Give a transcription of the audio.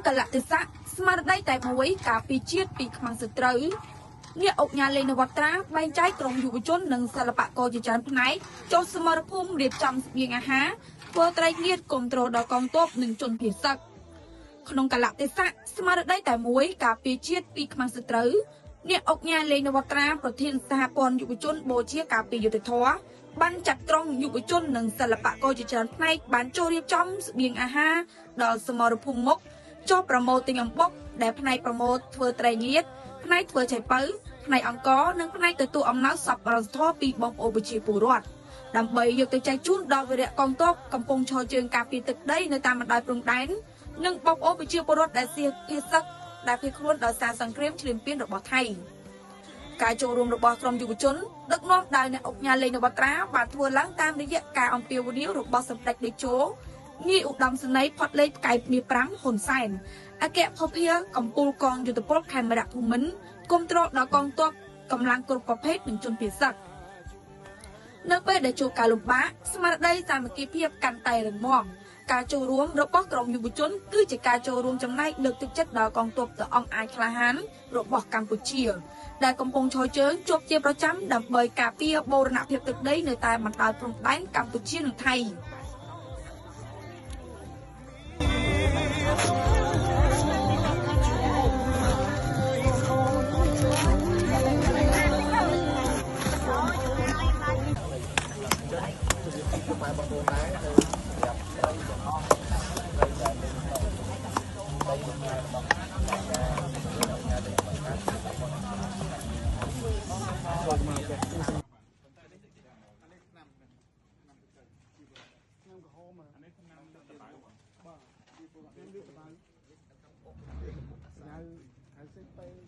កលៈទេសៈស្មារតីតែមួយការពីជាតិពីខ្មាំងសត្រូវអ្នកអុកញ៉ាលេងនវត្រាបែងចែកក្រុមយុវជននិងសិល្បករជាច្រើនផ្នែកចុះសមរភូមិរៀបចំស្បៀងអាហារធ្វើត្រីងៀតគ្រប់គ្រងដល់កងទ័ពនិងជនភៀសសឹកក្នុងកលៈទេសៈស្មារតីតែមួយការពីជាតិពីខ្មាំងសត្រូវអ្នកអុកញ៉ាលេងនវត្រាប្រធានសហព័ន្ធយុវជនបូជាការពីយុត្តិធម៌បានចាត់ក្រុមយុវជននិងសិល្បករជាច្រើនផ្នែកបានចូលរៀបចំស្បៀងអាហារដល់សមរភូមិមុខចុះប្រមូលទិញអំបុកដែលផ្នែកប្រមូលធ្វើត្រីងៀតផ្នែកធ្វើឆៃពៅផ្នែកអង្គនិងផ្នែកទទួលអំណោយសប្បុរសធម៌ពីបងប្អូនប្រជាពលរដ្ឋដើម្បីយកទៅចែកជូនដល់វីរៈកងទ័ពកំពុងឈរជើងការពារទឹកដីនៅតាមបណ្ដោយព្រំដែននិងបងប្អូនប្រជាពលរដ្ឋដែលសៀភៀសឹកដែលភៀសខ្លួនដោយសារសង្គ្រាមឈ្លានពានរបស់ថៃការចូលរួមរបស់ក្រុមយុវជនដឹកនាំដោយអ្នកអុកញ៉ាលេងនវត្រាបានធ្វើឡើងតាមរយៈការអំពាវនាវរបស់សម្ដេចតេជោនាយឧត្តមសេនីយ៍ផុតលេខផ្កាយមាស5ហ៊ុនសែនអគ្គភស្តុភារកម្ពុជាកងយុទ្ធពលខេមរៈភូមិន្ទគ្រប់គ្រងដល់កងទ័ពកម្លាំងគ្រប់ប្រភេទនិងជនភៀសសឹកនៅពេលដែលជួបការលំបាកស្មារតីសាមគ្គីភាពកាន់តែរឹងមាំការចូលរួមរបស់ក្រុមយុវជនគឺជាការចូលរួមចំណែកលើកទឹកចិត្តដល់កងទ័ពដ៏អង់អាចក្លាហានរបស់កម្ពុជាដែលកំពុងឈរជើងជាប់ជាប្រចាំដើម្បីការពារបូរណភាពទឹកដីនៅតាមបណ្ដោយព្រំដែនកម្ពុជានិងថៃ ហៅសេចទៅ